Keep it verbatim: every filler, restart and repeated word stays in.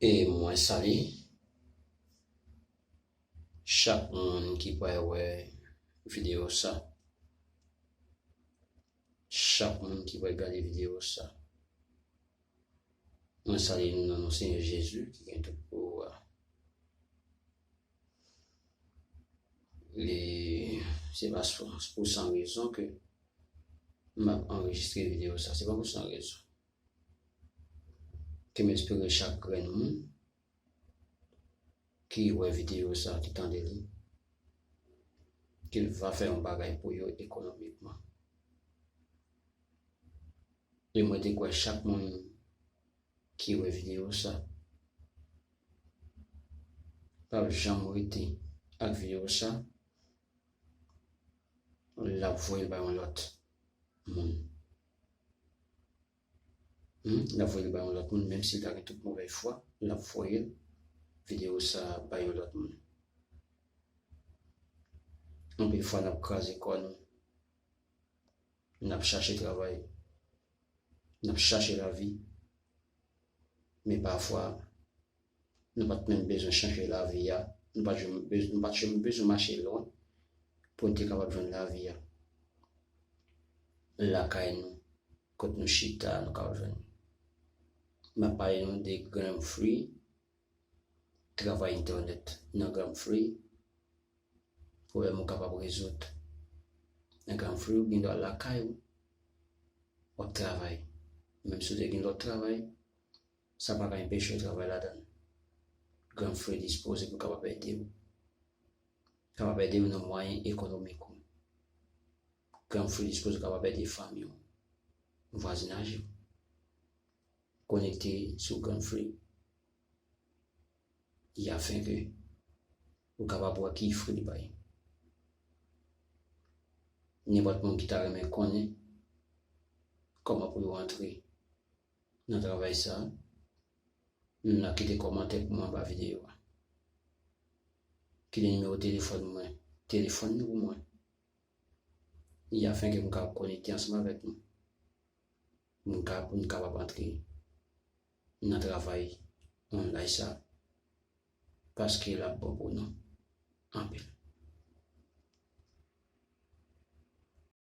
E mwen salye chak moun ki pral wè videyo sa. Chak moun ki pral gade videyo sa. Mwen salye nou nan non Senyè Jezi ki gen tout pouvwa. E se pa pou san rezon ke m ap anrejistre videyo sa. Se pa pou san rezon. Ke m espere chak grenn moun ki wè videyo sa, ki tande li, ke l va fè yon bagay pou yo ekonomikman. E mwen te kwè chak moun ki wè videyo sa p ap janm rete ak videyo sa, l ap voye l bay yon lòt moun. Hmm, l ap voye l bay yon lòt moun, menm si l ta gen tout movèz fwa, l ap voye l, videyo sa bay yon lòt moun. Anpil fwa, n ap kraze kò nou, n ap chache travay, n ap chache lavi, men pafwa, nou pa t menm bezwen chanje lavi a, nou pa t janm bez-, nou pa t janm bezwen mache lwen pou n te kapab jwenn lavi a. Lakay nou, kot nou chita, nou kapab jwenn. M ap pale nou de Grand Free, travay entènèt nan Grand Free, pwoblèm ou kapab rezoud. Nan Grand Free, ou gen dwa lakay ou, w ap travay. Menm si w te gen lòt travay, sa pa ka enpeche w travay ladan l. Grand Free dispoze pou kapab ede w. Kapab ede w nan mwayen ekonomik ou. Grand Free dispoze kapab ede fanmi w, vwazinaj ou. Konekte sou Grand Free. E afin ke ou kapab wè ki free li bay. Nenpòt moun ki ta renmen konnen kòman pou yo antre nan travay sa, n ap kite kòmantè pou mwen anba videyo a. Kite nimewo telefòn mwen, telefòn nou pou mwen. E afin ke m kapab konekte ansanm avèk nou. Pou n ka, pou n kapab antre nan travay online sa. Paske l ap bon pou nou anpil.